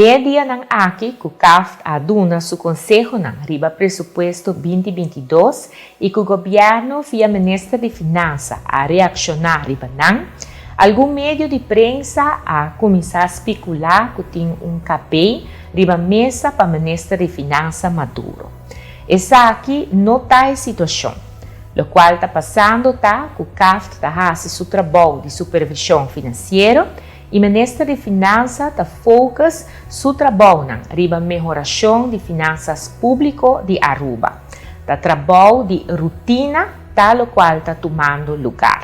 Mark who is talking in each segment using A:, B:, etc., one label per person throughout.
A: E dianan aki ku CAFT a duna su konsehonan riba presupuesto 2022 i ku gobièrnu via minister di Finansa a reakshoná riba nan, algun medio di prensa a kuminsá spekulá ku tin un KB riba mesa pa minister di Finansa Maduro. Esaki no ta e situashon. Lokual ta pasando ta ku CAFT ta hasi su trabou di supervishon finansiero i minister di Finansa ta focus su trabounan riba mehorashon di finansas públiko di Aruba. Ta trabou di rutina ta lokual ta tumando lugá.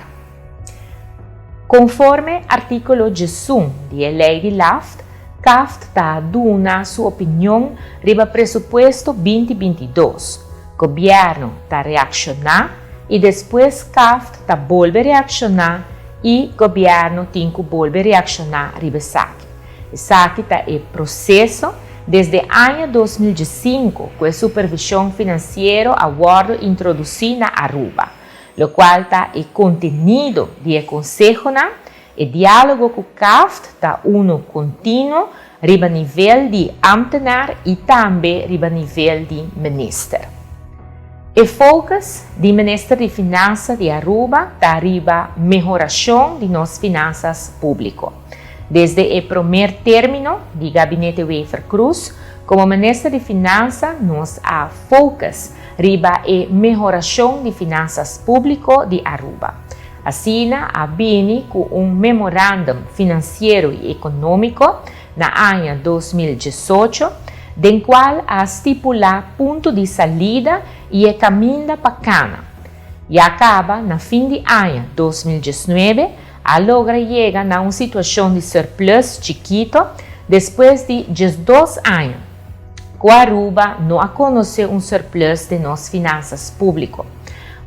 A: Konforme artíkulo 11 di e lei di LAFT, CAFT ta duna su opinion riba presupuesto 2022. Gobièrnu ta reakshoná i despues CAFT ta bolbe reakshoná i gobièrnu tin ku bolbe reakshoná riba esaki. Esaki ta e proseso desde aña 2005 ku e supervishon finansiero a wòrdu introdusí na Aruba, lokual ta e kontenido di e konsehonan. E diálogo ku CAFT ta unu kontinuo riba nivel di ambtenaar i tambe riba nivel di minister. E focus di minister di Finansa di Aruba ta riba mehorashon di nos finansas públiko. Desde e promé término di gabinete Wever-Croes, komo minister di Finansa nos a focus riba e mehorashon di finansas públiko di Aruba. Asina a bini ku un memorandum finansiero i ekonómiko na aña 2018, den kual a stipulá punto di salida i e kaminda pa kana. Ya kaba na fin di aña 2019 a logra yega na un situashon di surplus chikitu despues di 12 aña ku Aruba no a konosé un surplus di nos finansas públiko.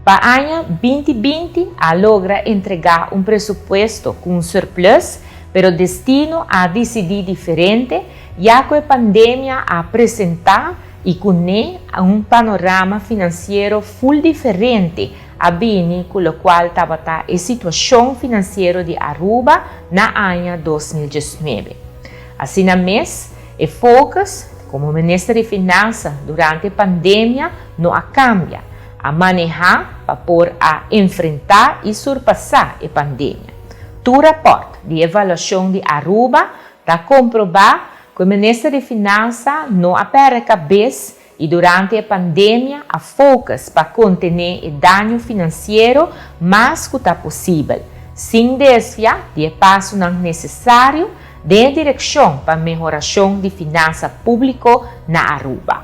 A: Pa aña 2020 a logra entregá un presupuesto ku un surplus, pero destino a disidí diferente, ya ku e pandemia a presentá i kuné un panorama finansiero full diferente a bini ku lokual tabata e situashon finansiero di Aruba na aña 2019. Asina mes, e focus komo minister di Finansa durante e pandemia no a kambia, a manehá pa por a enfrentá i surpasá e pandemia. Tur rapòrt di evaluashon di Aruba ta komprobá ku e minister di Finansa no a pèrdè kabes i durante e pandemia a focus pa kontené e daño finansiero mas ku ta posibel, sin desviá di e pasonan nesesario den direkshon pa mehorashon di finansa públiko na Aruba.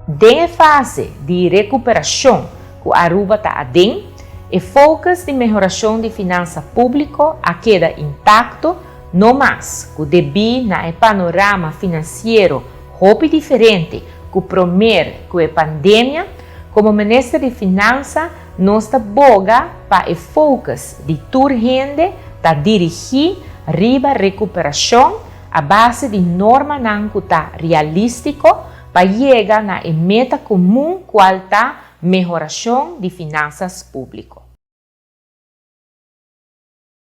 A: Den e fase di rekuperashon ku Aruba ta aden, e focus di mehorashon di finansa públiko a keda intakto, no mas ku debí na e panorama finansiero hopi diferente ku promé ku e pandemia, komo minister di Finansa nos ta boga pa e focus di tur hende ta dirigí riba rekuperashon a base di normanan ku ta realístiko pa yega na e meta komun kual ta mehorashon di finansas públiko.